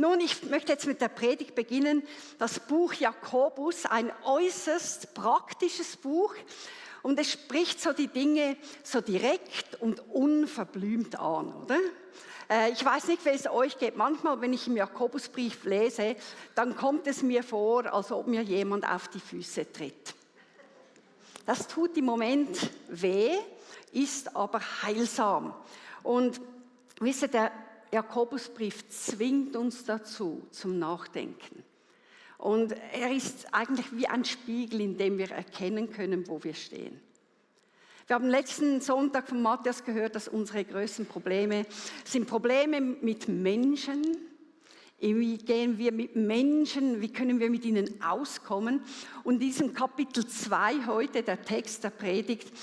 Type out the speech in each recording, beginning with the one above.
Nun, ich möchte jetzt mit der Predigt beginnen. Das Buch Jakobus, ein äußerst praktisches Buch. Und es spricht so die Dinge so direkt und unverblümt an, oder? Ich weiß nicht, wie es euch geht. Manchmal, wenn ich im Jakobusbrief lese, dann kommt es mir vor, als ob mir jemand auf die Füße tritt. Das tut im Moment weh, ist aber heilsam. Und wisst ihr, der Jakobusbrief zwingt uns dazu, zum Nachdenken. Und er ist eigentlich wie ein Spiegel, in dem wir erkennen können, wo wir stehen. Wir haben letzten Sonntag von Matthias gehört, dass unsere größten Probleme sind Probleme mit Menschen. Wie gehen wir mit Menschen, wie können wir mit ihnen auskommen? Und in diesem Kapitel 2 heute, der Text der Predigt,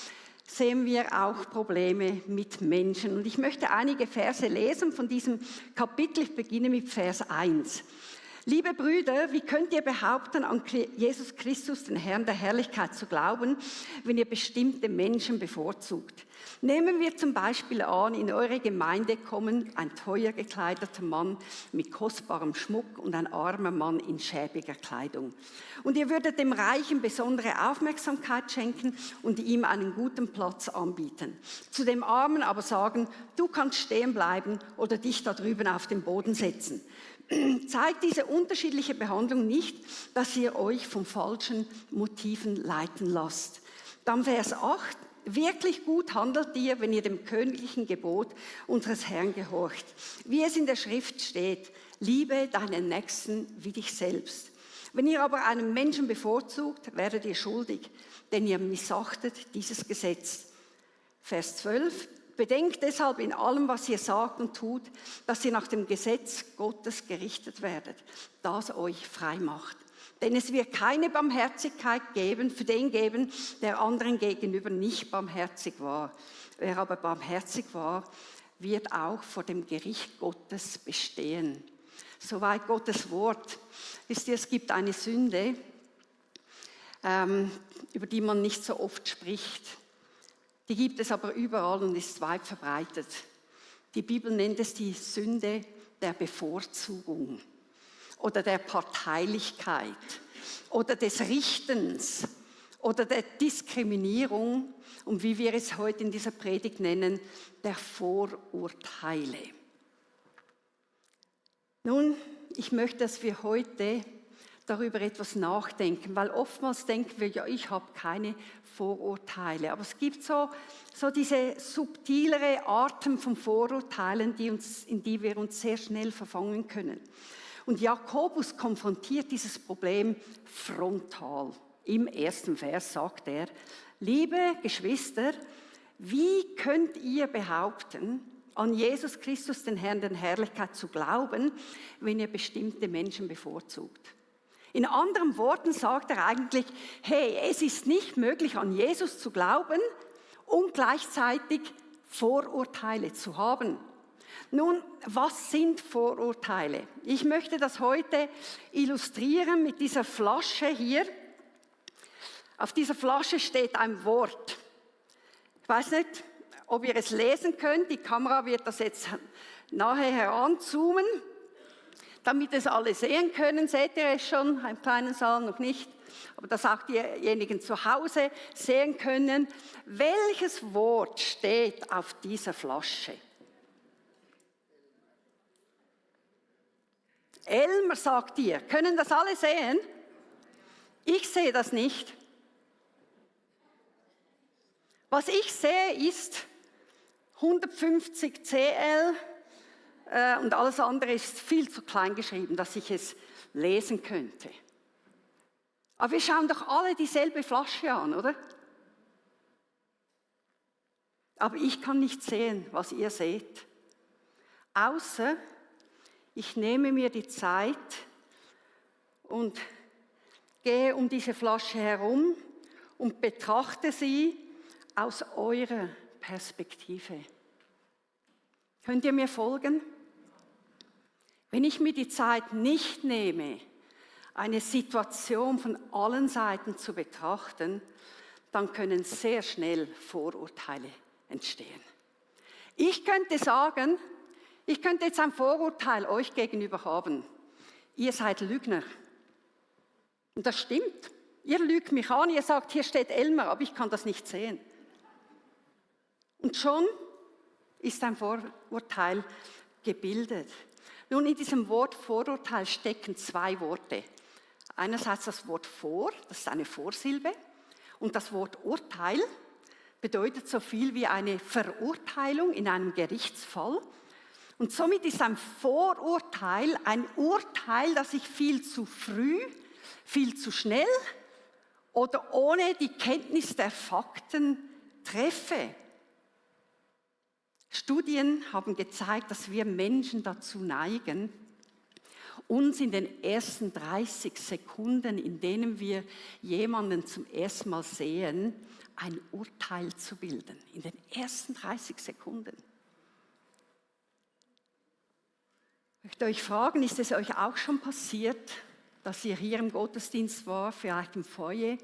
sehen wir auch Probleme mit Menschen. Und ich möchte einige Verse lesen von diesem Kapitel. Ich beginne mit Vers 1. Liebe Brüder, wie könnt ihr behaupten, an Jesus Christus, den Herrn der Herrlichkeit, zu glauben, wenn ihr bestimmte Menschen bevorzugt? Nehmen wir zum Beispiel an, in eure Gemeinde kommen ein teuer gekleideter Mann mit kostbarem Schmuck und ein armer Mann in schäbiger Kleidung. Und ihr würdet dem Reichen besondere Aufmerksamkeit schenken und ihm einen guten Platz anbieten. Zu dem Armen aber sagen, du kannst stehen bleiben oder dich da drüben auf den Boden setzen. Zeigt diese unterschiedliche Behandlung nicht, dass ihr euch von falschen Motiven leiten lasst. Dann Vers 8. Wirklich gut handelt ihr, wenn ihr dem königlichen Gebot unseres Herrn gehorcht. Wie es in der Schrift steht, liebe deinen Nächsten wie dich selbst. Wenn ihr aber einen Menschen bevorzugt, werdet ihr schuldig, denn ihr missachtet dieses Gesetz. Vers 12. Bedenkt deshalb in allem, was ihr sagt und tut, dass ihr nach dem Gesetz Gottes gerichtet werdet, das euch frei macht. Denn es wird keine Barmherzigkeit für den geben, der anderen gegenüber nicht barmherzig war. Wer aber barmherzig war, wird auch vor dem Gericht Gottes bestehen. Soweit Gottes Wort. Wisst ihr, es gibt eine Sünde, über die man nicht so oft spricht. Die gibt es aber überall und ist weit verbreitet. Die Bibel nennt es die Sünde der Bevorzugung oder der Parteilichkeit oder des Richtens oder der Diskriminierung und wie wir es heute in dieser Predigt nennen, der Vorurteile. Nun, ich möchte, dass wir heute darüber etwas nachdenken, weil oftmals denken wir, ja, ich habe keine Vorurteile. Aber es gibt so diese subtilere Arten von Vorurteilen, in die wir uns sehr schnell verfangen können. Und Jakobus konfrontiert dieses Problem frontal. Im ersten Vers sagt er, liebe Geschwister, wie könnt ihr behaupten, an Jesus Christus, den Herrn der Herrlichkeit, zu glauben, wenn ihr bestimmte Menschen bevorzugt? In anderen Worten sagt er eigentlich, hey, es ist nicht möglich, an Jesus zu glauben und gleichzeitig Vorurteile zu haben. Nun, was sind Vorurteile? Ich möchte das heute illustrieren mit dieser Flasche hier. Auf dieser Flasche steht ein Wort. Ich weiß nicht, ob ihr es lesen könnt. Die Kamera wird das jetzt nachher heranzoomen, damit es alle sehen können. Seht ihr es schon? Im kleinen Saal noch nicht. Aber dass auch diejenigen zu Hause sehen können, welches Wort steht auf dieser Flasche. Elmer, sagt ihr. Können das alle sehen? Ich sehe das nicht. Was ich sehe, ist 150 CL und alles andere ist viel zu klein geschrieben, dass ich es lesen könnte. Aber wir schauen doch alle dieselbe Flasche an, oder? Aber ich kann nicht sehen, was ihr seht. Außer ich nehme mir die Zeit und gehe um diese Flasche herum und betrachte sie aus eurer Perspektive. Könnt ihr mir folgen? Wenn ich mir die Zeit nicht nehme, eine Situation von allen Seiten zu betrachten, dann können sehr schnell Vorurteile entstehen. Ich könnte sagen, Ich könnte jetzt ein Vorurteil euch gegenüber haben. Ihr seid Lügner. Und das stimmt. Ihr lügt mich an, ihr sagt, hier steht Elmar, aber ich kann das nicht sehen. Und schon ist ein Vorurteil gebildet. Nun, in diesem Wort Vorurteil stecken zwei Worte. Einerseits das Wort vor, das ist eine Vorsilbe, und das Wort Urteil bedeutet so viel wie eine Verurteilung in einem Gerichtsfall. Und somit ist ein Vorurteil ein Urteil, das ich viel zu früh, viel zu schnell oder ohne die Kenntnis der Fakten treffe. Studien haben gezeigt, dass wir Menschen dazu neigen, uns in den ersten 30 Sekunden, in denen wir jemanden zum ersten Mal sehen, ein Urteil zu bilden. In den ersten 30 Sekunden. Ich möchte euch fragen, ist es euch auch schon passiert, dass ihr hier im Gottesdienst war, vielleicht im Foyer,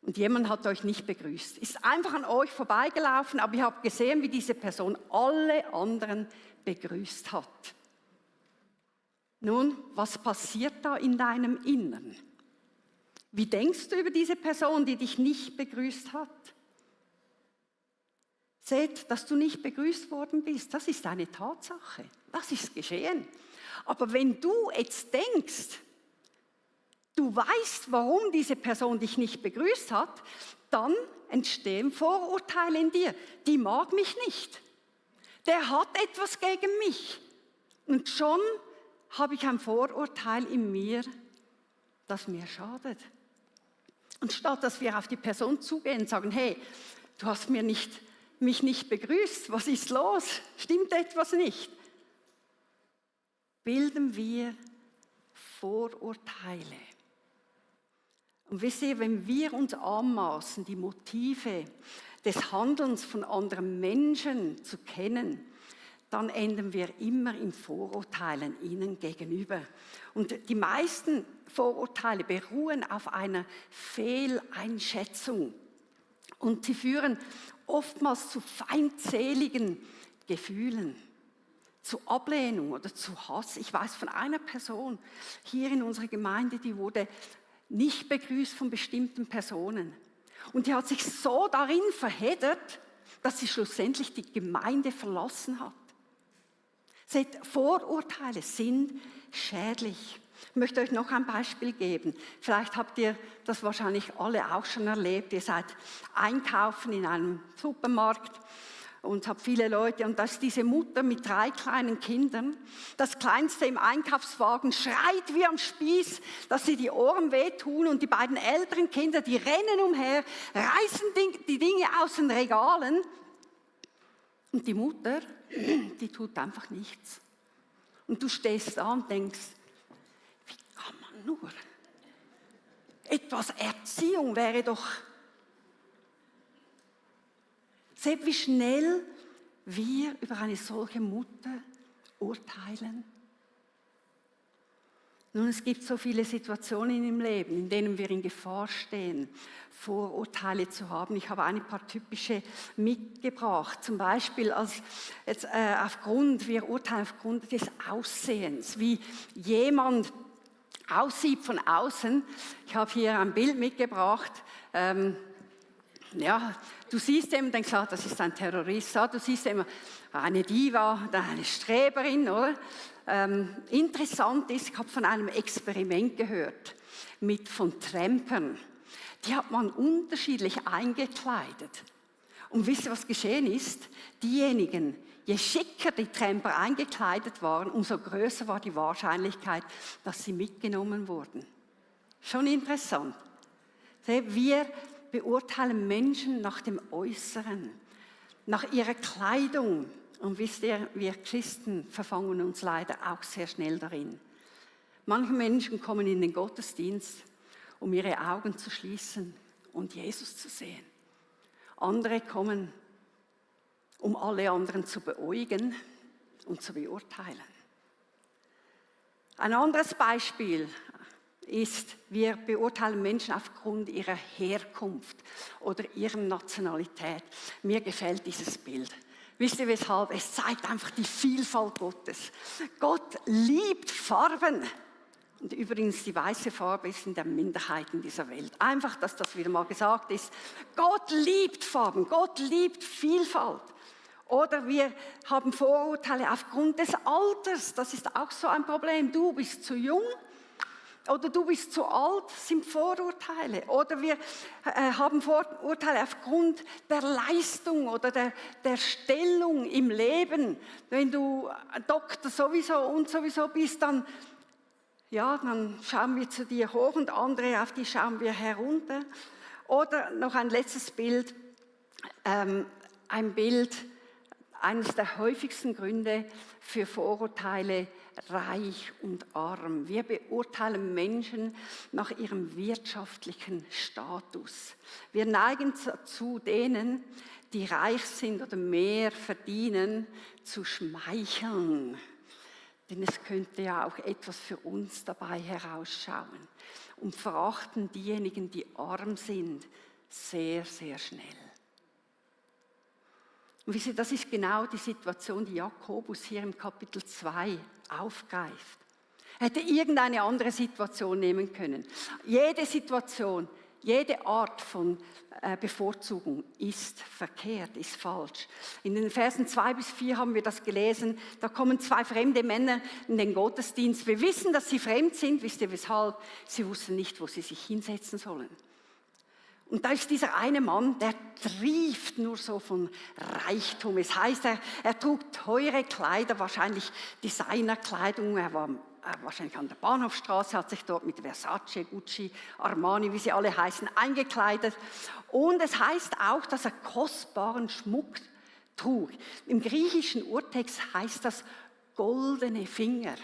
und jemand hat euch nicht begrüßt, ist einfach an euch vorbeigelaufen, aber ihr habt gesehen, wie diese Person alle anderen begrüßt hat. Nun, was passiert da in deinem Innern? Wie denkst du über diese Person, die dich nicht begrüßt hat? Seht, dass du nicht begrüßt worden bist, das ist eine Tatsache. Das ist geschehen. Aber wenn du jetzt denkst, du weißt, warum diese Person dich nicht begrüßt hat, dann entstehen Vorurteile in dir. Die mag mich nicht. Der hat etwas gegen mich. Und schon habe ich ein Vorurteil in mir, das mir schadet. Und statt dass wir auf die Person zugehen und sagen, hey, du hast mich nicht begrüßt, was ist los? Stimmt etwas nicht? Bilden wir Vorurteile. Und wisst ihr, wenn wir uns anmaßen, die Motive des Handelns von anderen Menschen zu kennen, dann enden wir immer in Vorurteilen ihnen gegenüber. Und die meisten Vorurteile beruhen auf einer Fehleinschätzung. Und sie führen oftmals zu feindseligen Gefühlen, zu Ablehnung oder zu Hass. Ich weiß von einer Person hier in unserer Gemeinde, die wurde nicht begrüßt von bestimmten Personen. Und die hat sich so darin verheddert, dass sie schlussendlich die Gemeinde verlassen hat. Seht, Vorurteile sind schädlich. Ich möchte euch noch ein Beispiel geben. Vielleicht habt ihr das wahrscheinlich alle auch schon erlebt. Ihr seid einkaufen in einem Supermarkt und habt viele Leute. Und da ist diese Mutter mit 3 kleinen Kindern. Das Kleinste im Einkaufswagen schreit wie am Spieß, dass sie die Ohren wehtun. Und die beiden älteren Kinder, die rennen umher, reißen die Dinge aus den Regalen. Und die Mutter, die tut einfach nichts. Und du stehst da und denkst, wie kann man nur? Etwas Erziehung wäre doch... Seht, wie schnell wir über eine solche Mutter urteilen. Nun, es gibt so viele Situationen im Leben, in denen wir in Gefahr stehen, Vorurteile zu haben. Ich habe ein paar typische mitgebracht. Zum Beispiel wir urteilen aufgrund des Aussehens, wie jemand aussieht von außen. Ich habe hier ein Bild mitgebracht. Du siehst ihn und denkst, das ist ein Terrorist. Du siehst immer eine Diva, eine Streberin, oder? Interessant ist, ich habe von einem Experiment gehört von Trampern. Die hat man unterschiedlich eingekleidet. Und wisst ihr, was geschehen ist? Diejenigen, je schicker die Tramper eingekleidet waren, umso größer war die Wahrscheinlichkeit, dass sie mitgenommen wurden. Schon interessant. Wir beurteilen Menschen nach dem Äußeren, nach ihrer Kleidung. Und wisst ihr, wir Christen verfangen uns leider auch sehr schnell darin. Manche Menschen kommen in den Gottesdienst, um ihre Augen zu schließen und Jesus zu sehen. Andere kommen, um alle anderen zu beäugen und zu beurteilen. Ein anderes Beispiel ist, wir beurteilen Menschen aufgrund ihrer Herkunft oder ihrer Nationalität. Mir gefällt dieses Bild. Wisst ihr weshalb? Es zeigt einfach die Vielfalt Gottes. Gott liebt Farben. Und übrigens, die weiße Farbe ist in der Minderheit in dieser Welt. Einfach, dass das wieder mal gesagt ist. Gott liebt Farben, Gott liebt Vielfalt. Oder wir haben Vorurteile aufgrund des Alters. Das ist auch so ein Problem. Du bist zu jung oder du bist zu alt, sind Vorurteile. Oder wir haben Vorurteile aufgrund der Leistung oder der Stellung im Leben. Wenn du Doktor sowieso und sowieso bist, dann schauen wir zu dir hoch und andere, auf die schauen wir herunter. Oder noch ein letztes Bild, ein Bild, eines der häufigsten Gründe für Vorurteile, reich und arm. Wir beurteilen Menschen nach ihrem wirtschaftlichen Status. Wir neigen dazu, denen, die reich sind oder mehr verdienen, zu schmeicheln. Denn es könnte ja auch etwas für uns dabei herausschauen. Und verachten diejenigen, die arm sind, sehr, sehr schnell. Und wisst ihr, das ist genau die Situation, die Jakobus hier im Kapitel 2 aufgreift. Er hätte irgendeine andere Situation nehmen können. Jede Situation, jede Art von Bevorzugung ist verkehrt, ist falsch. In den Versen 2 bis 4 haben wir das gelesen. Da kommen zwei fremde Männer in den Gottesdienst. Wir wissen, dass sie fremd sind. Wisst ihr weshalb? Sie wussten nicht, wo sie sich hinsetzen sollen. Und da ist dieser eine Mann, der trieft nur so von Reichtum. Es heißt, er trug teure Kleider, wahrscheinlich Designerkleidung. Er war wahrscheinlich an der Bahnhofstraße, hat sich dort mit Versace, Gucci, Armani, wie sie alle heißen, eingekleidet. Und es heißt auch, dass er kostbaren Schmuck trug. Im griechischen Urtext heißt das goldene Finger.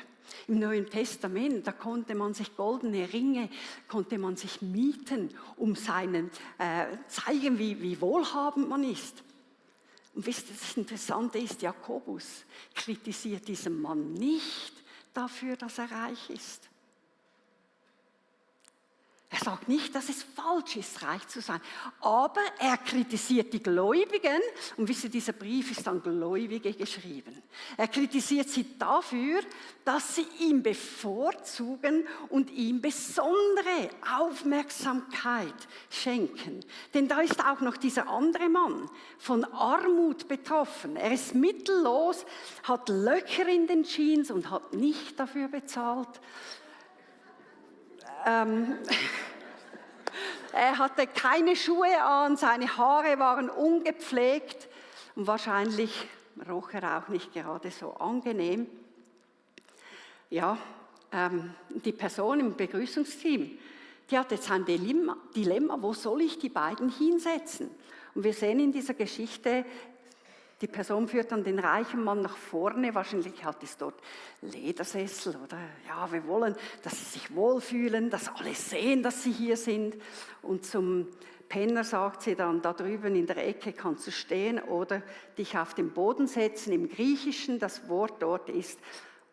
Im Neuen Testament, da konnte man sich goldene Ringe, konnte man sich mieten, um zeigen, wie wohlhabend man ist. Und wisst ihr, das Interessante ist, Jakobus kritisiert diesen Mann nicht dafür, dass er reich ist. Er sagt nicht, dass es falsch ist, reich zu sein, aber er kritisiert die Gläubigen, und wisst ihr, dieser Brief ist an Gläubige geschrieben. Er kritisiert sie dafür, dass sie ihn bevorzugen und ihm besondere Aufmerksamkeit schenken. Denn da ist auch noch dieser andere Mann von Armut betroffen. Er ist mittellos, hat Löcher in den Jeans und hat nicht dafür bezahlt. Er hatte keine Schuhe an, seine Haare waren ungepflegt und wahrscheinlich roch er auch nicht gerade so angenehm. Ja, die Person im Begrüßungsteam, die hat jetzt ein Dilemma, wo soll ich die beiden hinsetzen? Und wir sehen in dieser Geschichte, die Person führt dann den reichen Mann nach vorne, wahrscheinlich hat es dort Ledersessel oder ja, wir wollen, dass sie sich wohlfühlen, dass alle sehen, dass sie hier sind. Und zum Penner sagt sie dann, da drüben in der Ecke kannst du stehen oder dich auf den Boden setzen. Im Griechischen, das Wort dort ist,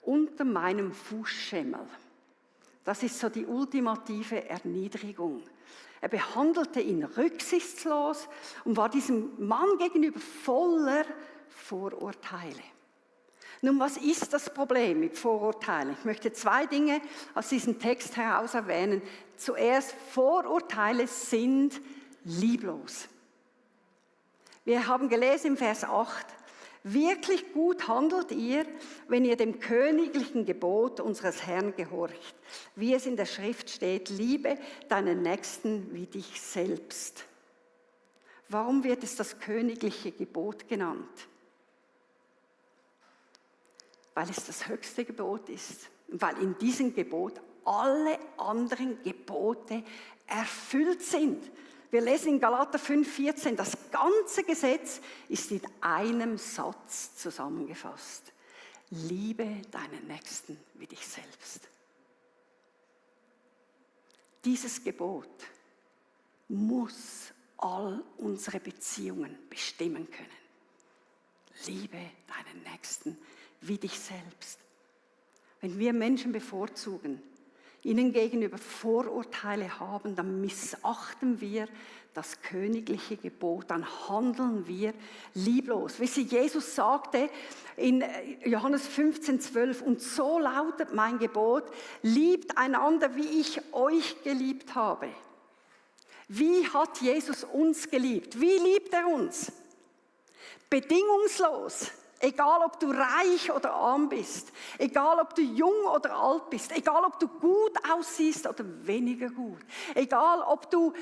unter meinem Fußschemel. Das ist so die ultimative Erniedrigung. Er behandelte ihn rücksichtslos und war diesem Mann gegenüber voller Vorurteile. Nun, was ist das Problem mit Vorurteilen? Ich möchte zwei Dinge aus diesem Text heraus erwähnen. Zuerst, Vorurteile sind lieblos. Wir haben gelesen im Vers 8, wirklich gut handelt ihr, wenn ihr dem königlichen Gebot unseres Herrn gehorcht, wie es in der Schrift steht, liebe deinen Nächsten wie dich selbst. Warum wird es das königliche Gebot genannt? Weil es das höchste Gebot ist, weil in diesem Gebot alle anderen Gebote erfüllt sind. Wir lesen in Galater 5,14, das ganze Gesetz ist in einem Satz zusammengefasst. Liebe deinen Nächsten wie dich selbst. Dieses Gebot muss all unsere Beziehungen bestimmen können. Liebe deinen Nächsten wie dich selbst. Wenn wir Menschen bevorzugen, ihnen gegenüber Vorurteile haben, dann missachten wir das königliche Gebot, dann handeln wir lieblos. Wisst ihr, Jesus sagte in Johannes 15,12, und so lautet mein Gebot, liebt einander, wie ich euch geliebt habe. Wie hat Jesus uns geliebt? Wie liebt er uns? Bedingungslos. Egal, ob du reich oder arm bist, egal, ob du jung oder alt bist, egal, ob du gut aussiehst oder weniger gut, egal, ob du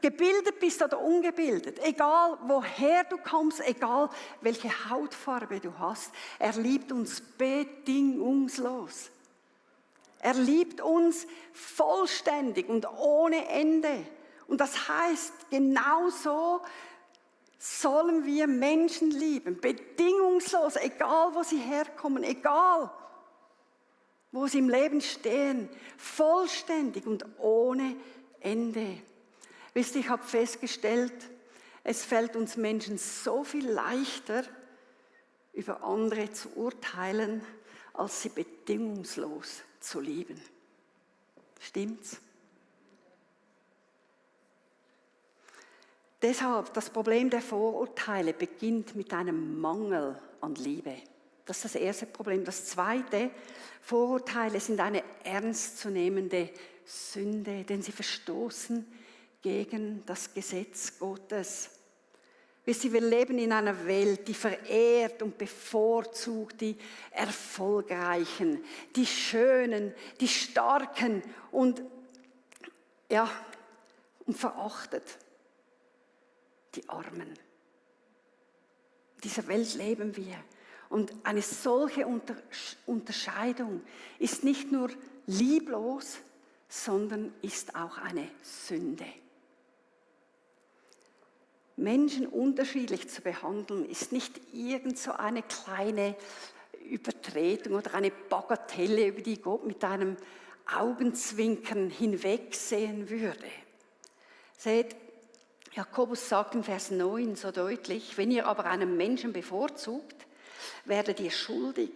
gebildet bist oder ungebildet, egal, woher du kommst, egal, welche Hautfarbe du hast, er liebt uns bedingungslos. Er liebt uns vollständig und ohne Ende. Und das heißt, genauso sollen wir Menschen lieben, bedingungslos, egal wo sie herkommen, egal wo sie im Leben stehen, vollständig und ohne Ende. Wisst ihr, ich habe festgestellt, es fällt uns Menschen so viel leichter, über andere zu urteilen, als sie bedingungslos zu lieben. Stimmt's? Deshalb, das Problem der Vorurteile beginnt mit einem Mangel an Liebe. Das ist das erste Problem. Das zweite, Vorurteile sind eine ernstzunehmende Sünde, denn sie verstoßen gegen das Gesetz Gottes. Wisst ihr, wir leben in einer Welt, die verehrt und bevorzugt die Erfolgreichen, die Schönen, die Starken und verachtet die Armen. In dieser Welt leben wir. Und eine solche Unterscheidung ist nicht nur lieblos, sondern ist auch eine Sünde. Menschen unterschiedlich zu behandeln, ist nicht irgend so eine kleine Übertretung oder eine Bagatelle, über die Gott mit einem Augenzwinkern hinwegsehen würde. Seht, Jakobus sagt in Vers 9 so deutlich, wenn ihr aber einen Menschen bevorzugt, werdet ihr schuldig,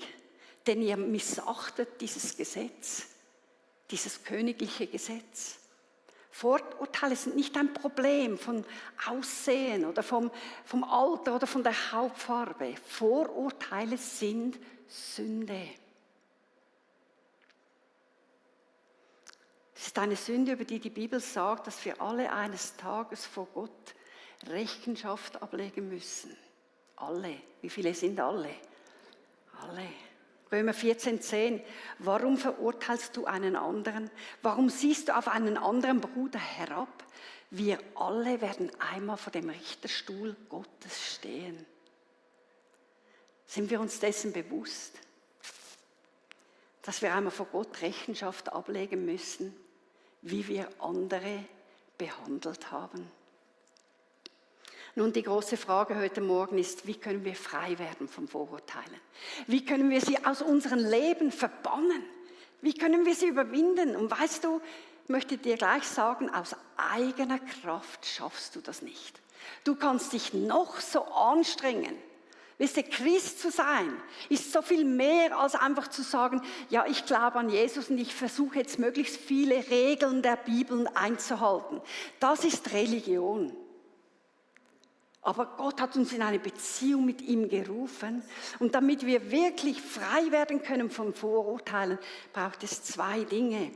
denn ihr missachtet dieses Gesetz, dieses königliche Gesetz. Vorurteile sind nicht ein Problem von Aussehen oder vom Alter oder von der Hautfarbe. Vorurteile sind Sünde. Es ist eine Sünde, über die die Bibel sagt, dass wir alle eines Tages vor Gott Rechenschaft ablegen müssen. Alle. Wie viele sind alle? Alle. Römer 14,10. Warum verurteilst du einen anderen? Warum siehst du auf einen anderen Bruder herab? Wir alle werden einmal vor dem Richterstuhl Gottes stehen. Sind wir uns dessen bewusst, dass wir einmal vor Gott Rechenschaft ablegen müssen, wie wir andere behandelt haben? Nun, die große Frage heute Morgen ist, wie können wir frei werden von Vorurteilen? Wie können wir sie aus unserem Leben verbannen? Wie können wir sie überwinden? Und weißt du, ich möchte dir gleich sagen, aus eigener Kraft schaffst du das nicht. Du kannst dich noch so anstrengen. Wisst ihr, Christ zu sein, ist so viel mehr als einfach zu sagen, ja, ich glaube an Jesus und ich versuche jetzt möglichst viele Regeln der Bibel einzuhalten. Das ist Religion. Aber Gott hat uns in eine Beziehung mit ihm gerufen. Und damit wir wirklich frei werden können von Vorurteilen, braucht es zwei Dinge.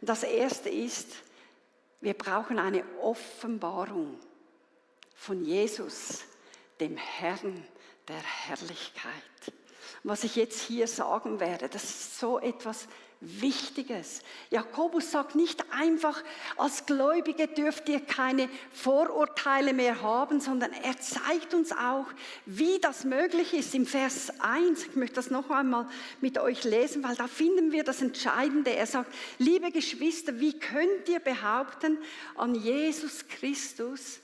Das erste ist, wir brauchen eine Offenbarung von Jesus, dem Herrn der Herrlichkeit. Was ich jetzt hier sagen werde, das ist so etwas Wichtiges. Jakobus sagt nicht einfach, als Gläubige dürft ihr keine Vorurteile mehr haben, sondern er zeigt uns auch, wie das möglich ist. Im Vers 1, ich möchte das noch einmal mit euch lesen, weil da finden wir das Entscheidende. Er sagt, liebe Geschwister, wie könnt ihr behaupten, an Jesus Christus,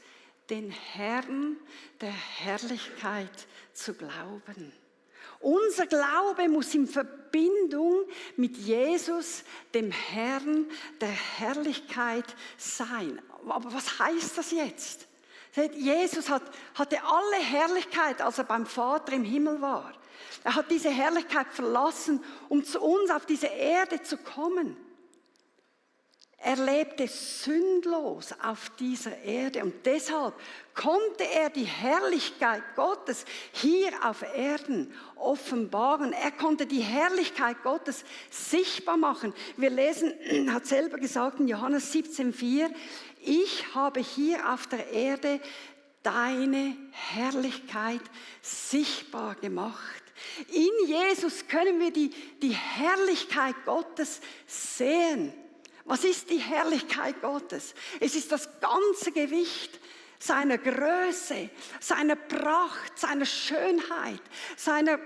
den Herrn der Herrlichkeit zu glauben? Unser Glaube muss in Verbindung mit Jesus, dem Herrn der Herrlichkeit, sein. Aber was heißt das jetzt? Jesus hatte alle Herrlichkeit, als er beim Vater im Himmel war. Er hat diese Herrlichkeit verlassen, um zu uns auf diese Erde zu kommen. Er lebte sündlos auf dieser Erde und deshalb konnte er die Herrlichkeit Gottes hier auf Erden offenbaren. Er konnte die Herrlichkeit Gottes sichtbar machen. Wir lesen, hat selber gesagt in Johannes 17,4, ich habe hier auf der Erde deine Herrlichkeit sichtbar gemacht. In Jesus können wir die Herrlichkeit Gottes sehen. Was ist die Herrlichkeit Gottes? Es ist das ganze Gewicht seiner Größe, seiner Pracht, seiner Schönheit, seines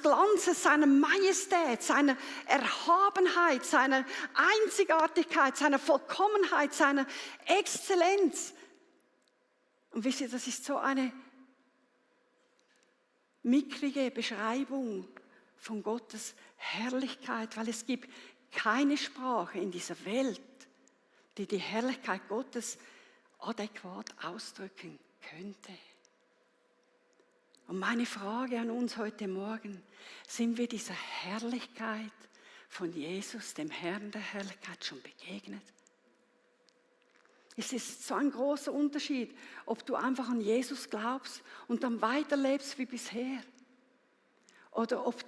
Glanzes, seiner Majestät, seiner Erhabenheit, seiner Einzigartigkeit, seiner Vollkommenheit, seiner Exzellenz. Und wisst ihr, das ist so eine mickrige Beschreibung von Gottes Herrlichkeit, weil es gibt keine Sprache in dieser Welt, die die Herrlichkeit Gottes adäquat ausdrücken könnte. Und meine Frage an uns heute Morgen, sind wir dieser Herrlichkeit von Jesus, dem Herrn der Herrlichkeit, schon begegnet? Es ist so ein großer Unterschied, ob du einfach an Jesus glaubst und dann weiterlebst wie bisher. Oder ob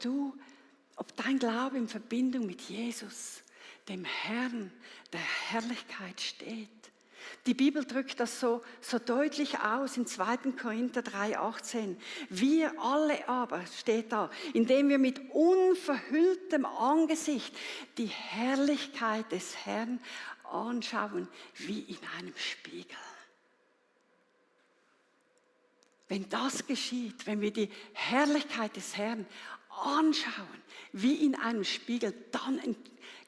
dein Glaube in Verbindung mit Jesus, dem Herrn der Herrlichkeit steht. Die Bibel drückt das so deutlich aus in 2. Korinther 3,18. Wir alle aber, steht da, indem wir mit unverhülltem Angesicht die Herrlichkeit des Herrn anschauen, wie in einem Spiegel. Wenn das geschieht, wenn wir die Herrlichkeit des Herrn anschauen, wie in einem Spiegel, dann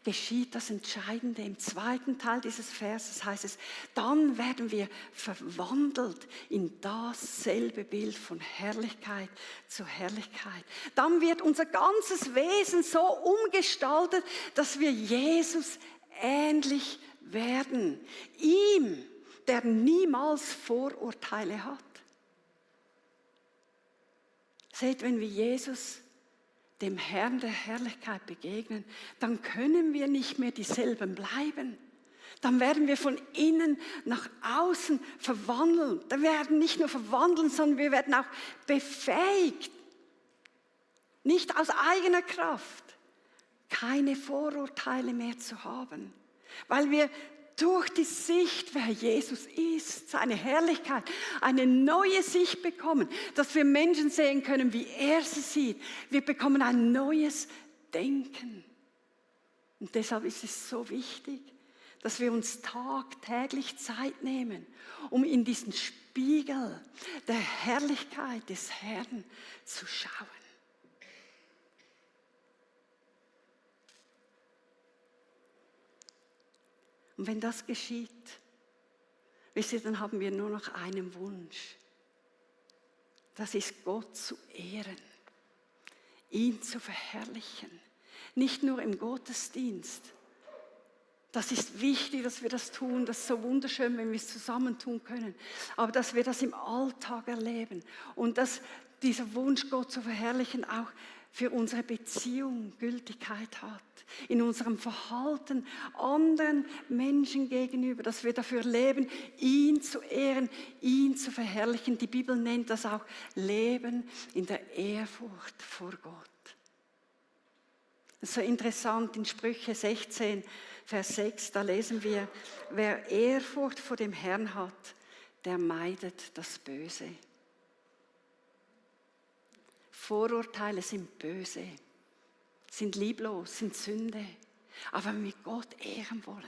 geschieht das Entscheidende. Im 2. Teil dieses Verses heißt es, dann werden wir verwandelt in dasselbe Bild von Herrlichkeit zu Herrlichkeit. Dann wird unser ganzes Wesen so umgestaltet, dass wir Jesus ähnlich werden. Ihm, der niemals Vorurteile hat. Seht, wenn wir Jesus, dem Herrn der Herrlichkeit, begegnen, dann können wir nicht mehr dieselben bleiben. Dann werden wir von innen nach außen verwandeln. Wir werden nicht nur verwandeln, sondern wir werden auch befähigt. Nicht aus eigener Kraft, keine Vorurteile mehr zu haben. Weil wir durch die Sicht, wer Jesus ist, seine Herrlichkeit, eine neue Sicht bekommen, dass wir Menschen sehen können, wie er sie sieht. Wir bekommen ein neues Denken. Und deshalb ist es so wichtig, dass wir uns tagtäglich Zeit nehmen, um in diesen Spiegel der Herrlichkeit des Herrn zu schauen. Und wenn das geschieht, wisst ihr, dann haben wir nur noch einen Wunsch. Das ist Gott zu ehren, ihn zu verherrlichen. Nicht nur im Gottesdienst. Das ist wichtig, dass wir das tun. Das ist so wunderschön, wenn wir es zusammen tun können. Aber dass wir das im Alltag erleben. Und dass dieser Wunsch, Gott zu verherrlichen, auch für unsere Beziehung Gültigkeit hat. In unserem Verhalten anderen Menschen gegenüber, dass wir dafür leben, ihn zu ehren, ihn zu verherrlichen. Die Bibel nennt das auch Leben in der Ehrfurcht vor Gott. Das ist so interessant, in Sprüche 16, Vers 6, da lesen wir, wer Ehrfurcht vor dem Herrn hat, der meidet das Böse. Vorurteile sind böse, sind lieblos, sind Sünde. Aber wenn wir Gott ehren wollen,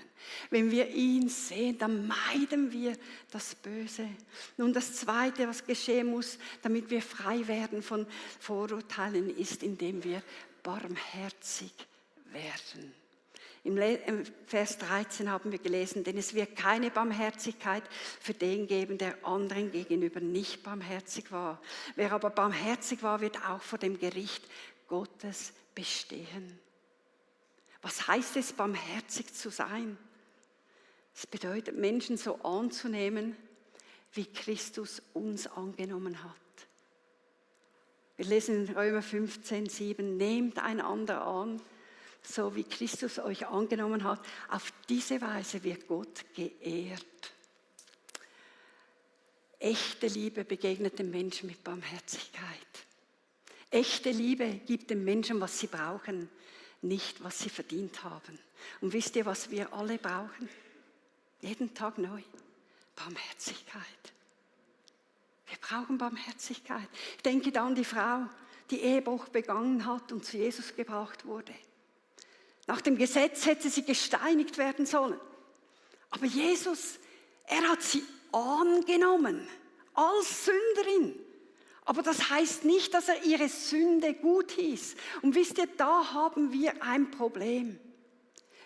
wenn wir ihn sehen, dann meiden wir das Böse. Nun, das Zweite, was geschehen muss, damit wir frei werden von Vorurteilen, ist, indem wir barmherzig werden. Im Vers 13 haben wir gelesen, denn es wird keine Barmherzigkeit für den geben, der anderen gegenüber nicht barmherzig war. Wer aber barmherzig war, wird auch vor dem Gericht Gottes bestehen. Was heißt es, barmherzig zu sein? Es bedeutet, Menschen so anzunehmen, wie Christus uns angenommen hat. Wir lesen in Römer 15, 7, nehmt einander an, so wie Christus euch angenommen hat. Auf diese Weise wird Gott geehrt. Echte Liebe begegnet dem Menschen mit Barmherzigkeit. Echte Liebe gibt den Menschen, was sie brauchen, nicht, was sie verdient haben. Und wisst ihr, was wir alle brauchen? Jeden Tag neu. Barmherzigkeit. Wir brauchen Barmherzigkeit. Ich denke da an die Frau, die Ehebruch begangen hat und zu Jesus gebracht wurde. Nach dem Gesetz hätte sie gesteinigt werden sollen. Aber Jesus, er hat sie angenommen als Sünderin. Aber das heißt nicht, dass er ihre Sünde gut hieß. Und wisst ihr, da haben wir ein Problem.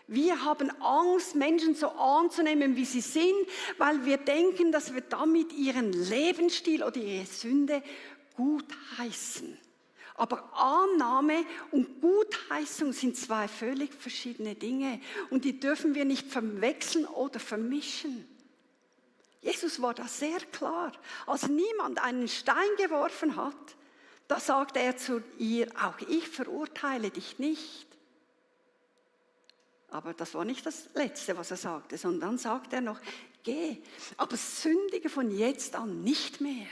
Wir haben Angst, Menschen so anzunehmen, wie sie sind, weil wir denken, dass wir damit ihren Lebensstil oder ihre Sünde gutheißen. Aber Annahme und Gutheißung sind zwei völlig verschiedene Dinge und die dürfen wir nicht verwechseln oder vermischen. Jesus war da sehr klar. Als niemand einen Stein geworfen hat, da sagte er zu ihr, auch ich verurteile dich nicht. Aber das war nicht das Letzte, was er sagte, sondern dann sagte er noch, geh, aber sündige von jetzt an nicht mehr.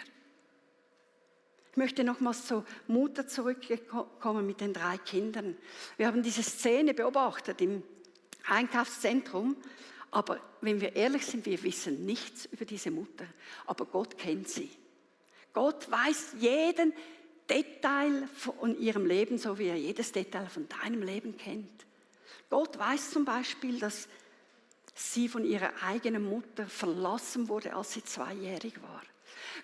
Ich möchte nochmals zur Mutter zurückkommen mit den 3 Kindern. Wir haben diese Szene beobachtet im Einkaufszentrum, aber wenn wir ehrlich sind, wir wissen nichts über diese Mutter, aber Gott kennt sie. Gott weiß jeden Detail von ihrem Leben, so wie er jedes Detail von deinem Leben kennt. Gott weiß zum Beispiel, dass sie von ihrer eigenen Mutter verlassen wurde, als sie 2-jährig war.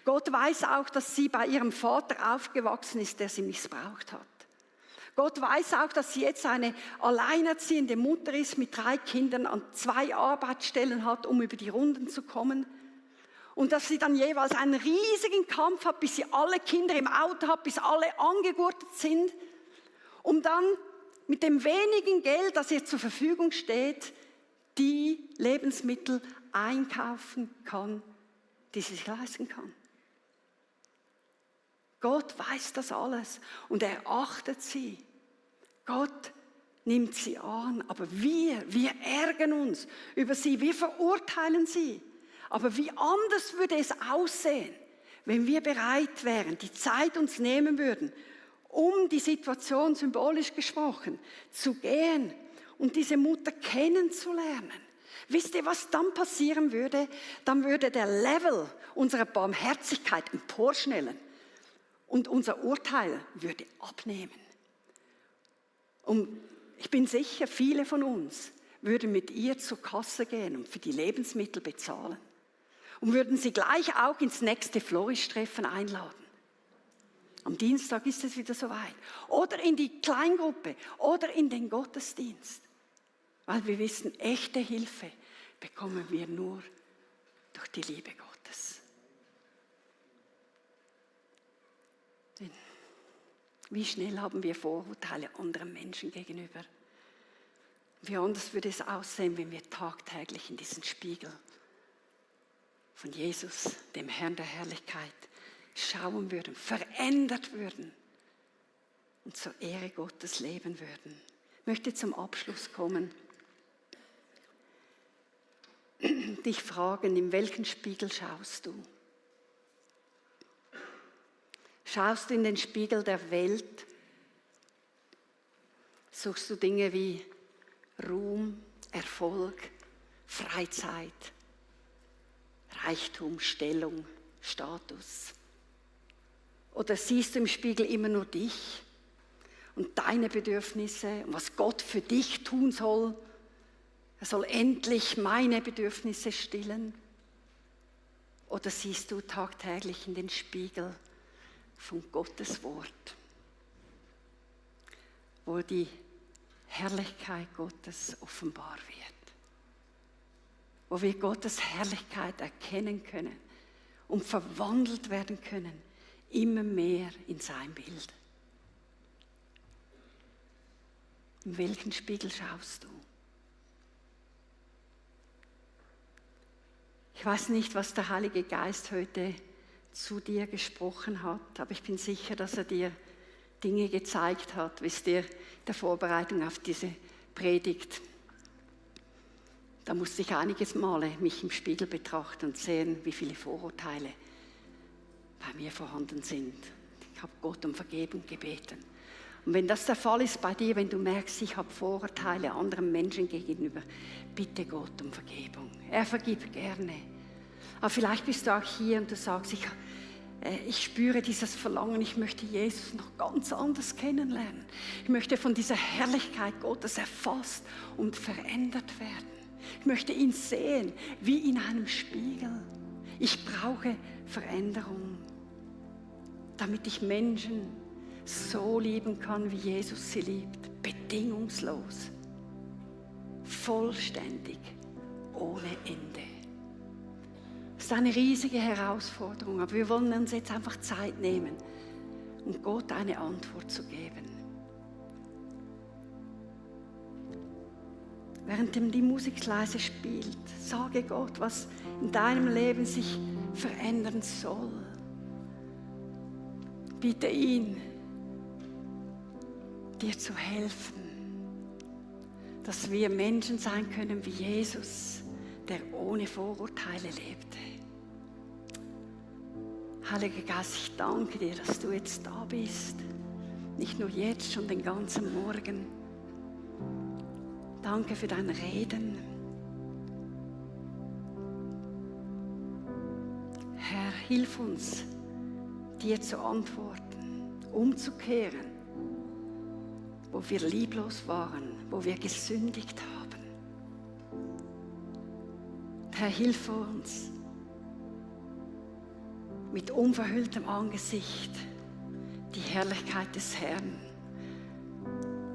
Gott weiß auch, dass sie bei ihrem Vater aufgewachsen ist, der sie missbraucht hat. Gott weiß auch, dass sie jetzt eine alleinerziehende Mutter ist mit 3 Kindern, an 2 Arbeitsstellen hat, um über die Runden zu kommen. Und dass sie dann jeweils einen riesigen Kampf hat, bis sie alle Kinder im Auto hat, bis alle angegurtet sind, um dann mit dem wenigen Geld, das ihr zur Verfügung steht, die Lebensmittel einkaufen kann, die sie sich leisten kann. Gott weiß das alles und er achtet sie. Gott nimmt sie an, aber wir ärgern uns über sie, wir verurteilen sie. Aber wie anders würde es aussehen, wenn wir bereit wären, die Zeit uns nehmen würden, um die Situation, symbolisch gesprochen, zu gehen und diese Mutter kennenzulernen. Wisst ihr, was dann passieren würde? Dann würde der Level unserer Barmherzigkeit emporschnellen und unser Urteil würde abnehmen. Und ich bin sicher, viele von uns würden mit ihr zur Kasse gehen und für die Lebensmittel bezahlen und würden sie gleich auch ins nächste Flourish-Treffen einladen. Am Dienstag ist es wieder soweit. Oder in die Kleingruppe oder in den Gottesdienst. Weil wir wissen, echte Hilfe bekommen wir nur durch die Liebe Gottes. Denn wie schnell haben wir Vorurteile anderen Menschen gegenüber? Wie anders würde es aussehen, wenn wir tagtäglich in diesen Spiegel von Jesus, dem Herrn der Herrlichkeit, schauen würden, verändert würden und zur Ehre Gottes leben würden. Ich möchte zum Abschluss kommen. Dich fragen, in welchen Spiegel schaust du? Schaust du in den Spiegel der Welt? Suchst du Dinge wie Ruhm, Erfolg, Freizeit, Reichtum, Stellung, Status? Oder siehst du im Spiegel immer nur dich und deine Bedürfnisse und was Gott für dich tun soll? Er soll endlich meine Bedürfnisse stillen. Oder siehst du tagtäglich in den Spiegel von Gottes Wort, wo die Herrlichkeit Gottes offenbar wird, wo wir Gottes Herrlichkeit erkennen können und verwandelt werden können, immer mehr in sein Bild. In welchen Spiegel schaust du? Ich weiß nicht, was der Heilige Geist heute zu dir gesprochen hat, aber ich bin sicher, dass er dir Dinge gezeigt hat, wisst ihr, der Vorbereitung auf diese Predigt. Da musste ich einiges Male mich im Spiegel betrachten und sehen, wie viele Vorurteile bei mir vorhanden sind. Ich habe Gott um Vergebung gebeten. Und wenn das der Fall ist bei dir, wenn du merkst, ich habe Vorurteile anderen Menschen gegenüber, bitte Gott um Vergebung. Er vergibt gerne. Aber vielleicht bist du auch hier und du sagst, ich spüre dieses Verlangen, ich möchte Jesus noch ganz anders kennenlernen. Ich möchte von dieser Herrlichkeit Gottes erfasst und verändert werden. Ich möchte ihn sehen, wie in einem Spiegel. Ich brauche Veränderung, damit ich Menschen so lieben kann, wie Jesus sie liebt. Bedingungslos, vollständig, ohne Ende. Das ist eine riesige Herausforderung, aber wir wollen uns jetzt einfach Zeit nehmen, um Gott eine Antwort zu geben. Während die Musik leise spielt, sage Gott, was in deinem Leben sich verändern soll. Bitte ihn, dir zu helfen, dass wir Menschen sein können wie Jesus, der ohne Vorurteile lebte. Heiliger Geist, ich danke dir, dass du jetzt da bist. Nicht nur jetzt, schon den ganzen Morgen. Danke für dein Reden. Herr, hilf uns, dir zu antworten, umzukehren, wo wir lieblos waren, wo wir gesündigt haben. Herr, hilf uns, mit unverhülltem Angesicht die Herrlichkeit des Herrn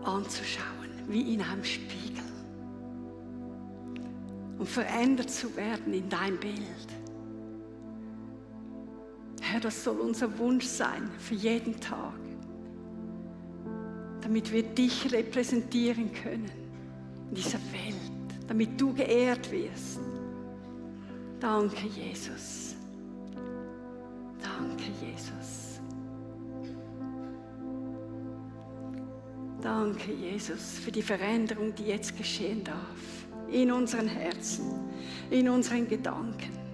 anzuschauen, wie in einem Spiegel. Und verändert zu werden in dein Bild. Herr, das soll unser Wunsch sein für jeden Tag, damit wir dich repräsentieren können in dieser Welt, damit du geehrt wirst. Danke, Jesus. Danke, Jesus. Danke, Jesus, für die Veränderung, die jetzt geschehen darf. In unseren Herzen, in unseren Gedanken.